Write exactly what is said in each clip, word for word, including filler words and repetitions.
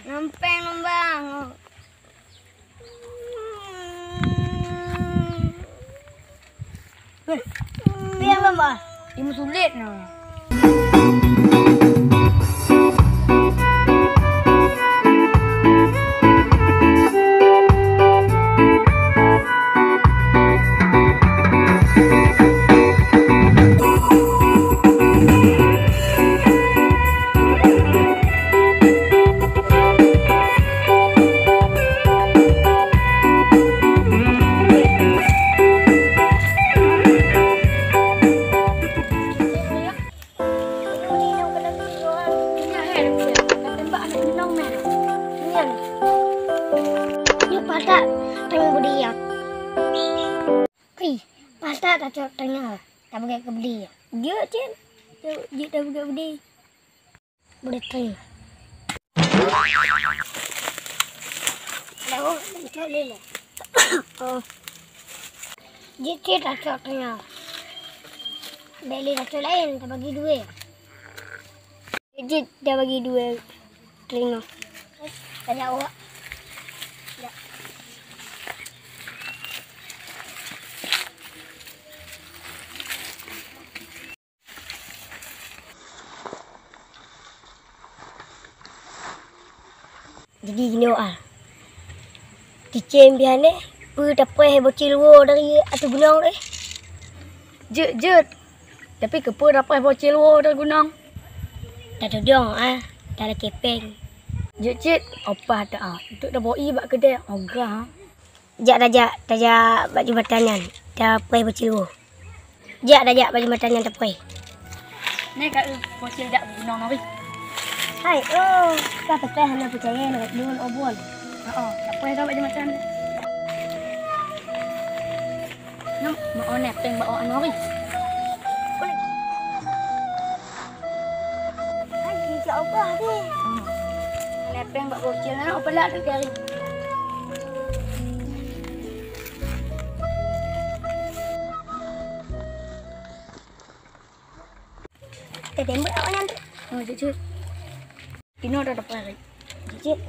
Nampéng lom, Bang. Hei, pian, Bang, bah? Ilmu sulet nyoe. Nyan. Nyoe patat teuh budi nyan. Ih, patat tacok teungoh. Tapeugét keu budi. Jeuet cit. Jeuet tapeugét budi. Budi teuh. Aduh, cok lé lé. Oh. Jeuet cit tacok teungoh. Bèk lé tacok laén, tabagi dua. Jeuet tabagi dua teungoh. Tajak awak. Jadi gini, ah. Cicém bihan eh, peue tapreh bocil woe dari ateueh gunong deh? Jeuet, jeuet. Tapi keupeue tapreh bocil woe dari gunong? Tatudong, ah, talakée péng. Jeuet cit, opah ta, ah. Untuk taboi bak keudè, ogah. Jak tajak, tajak bak jumatan nyan, tapreh bocil woe. Jak tajak bak jumatan nyan tapreh. Nyoe ka eu bocil jak gunong na weh. Hai, oh, ka teupreh hana peucaya ngon lôn, oh, buon. Heeh, tapreh ka bak jumatan. Nyoe, meu-o nèh péng bak awak na weh. Hai, insya Allah deh. Hmm. Nèh péng bak bocil na, oh, peulak tu kali. Teuh tembok awak nyan tu. Oh, jeuet, jeuet. Inoe dah dapat hari. Jeuet, jeuet.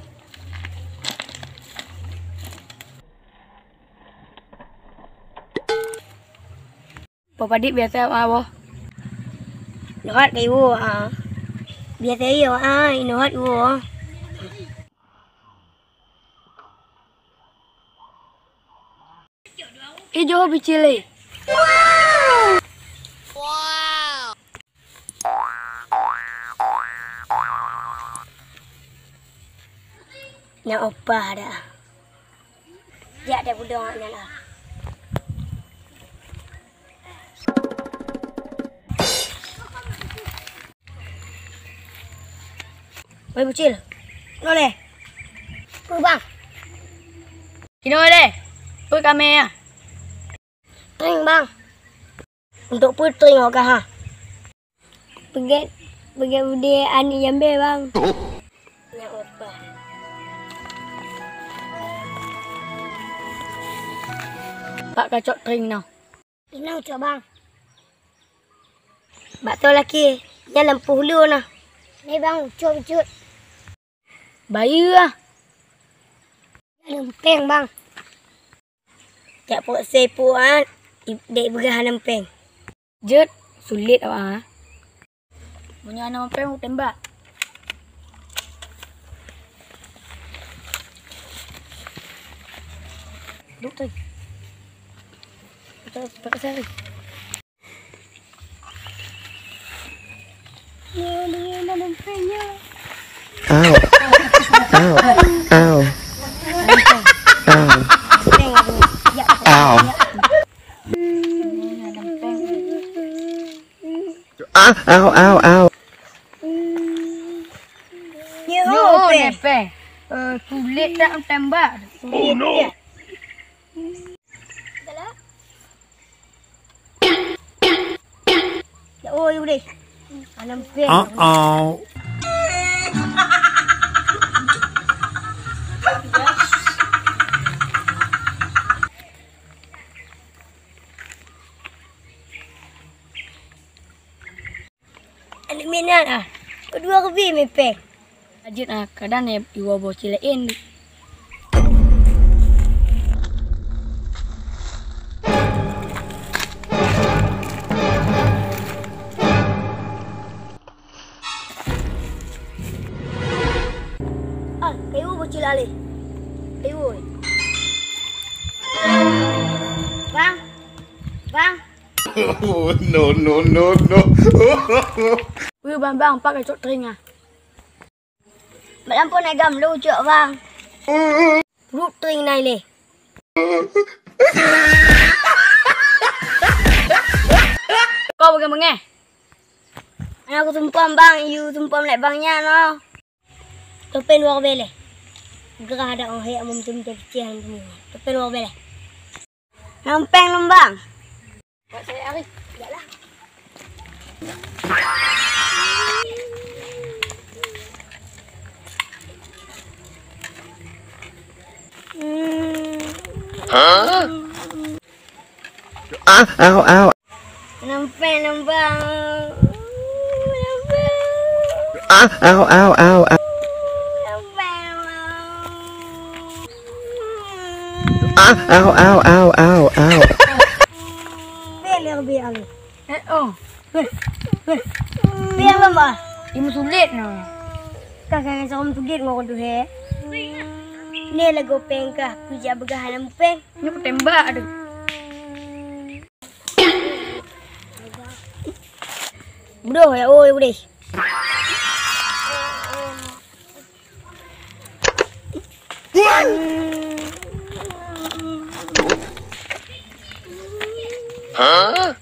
Peupadit biasa, ah, boh. Nyohat ka iwoe, ah. Biasa iya, ah, nyohat iwoe. Ijo bicili. Nyang opah dah. Jak deh budong nyan ah. Woi, Bucil. Noleh. Peue, Bang? Inoe lé. Peue kamé ah? Tring, Bang. Untuk peue tring awak kah, ha? Peugét, peugét udé aneuk jambe, Bang. Nyang opah. Pak kacok tring noh. Inong cok, Bang. Bak toh lakée, nyan lam poh lôn na. Nyoe, Bang, ucut-ucut. Bayeue ah. Nyan leumpeng, Bang. Jak pok se pok ah, dek beugah leumpeng. Jeuet, sulet awak ah. Meunyoe hana leumpeng, utembak. Duek tu. Pakai sari. Ow. Ow. Ow. Ow. Ow. Ah, ow, ow, ow. Nyoe nepeng. Eh, kulit tak tembak. Oh, no. Ya, oi, udah. Alam pek. Uh-oh. Aneuk miet nyan ah, keudua keubi mipéh. Jeuet na, kadang iwoe bocé laén. Ah, kayu bocé laén. Kayu. Bang. Bang. Oh, no, no, no, no. Wih, bang, bang, pakai cok teringa. Bak lampôh na gam lôn cok, bang. Rup tring nai lé. Kau beungéh-beungéh? Aneuk kusumpom, bang, yue sumpom lé bang nyan, oh. Topén luar bélé. Gerah ada oh hek mum tum cek cek. Topén luar bélé. Nampéng lom, bang. Hah? Ah, au, au. Nampéng lom, bang. Nampéng. Ah, au, au, au, au. Nampéng lom, bang. Ah, au, au, au, au, au. Bèk lé, bèk lé. Eh, oh. Bèk lé, bang. Imu sulet na. Kah, kah, kah, sulet ngon kudu, he. Ni lagu péng kah, kujak beugah nampéng. Nyoe kutembak deh. Bodoh ya, oi, bodoh. Hah?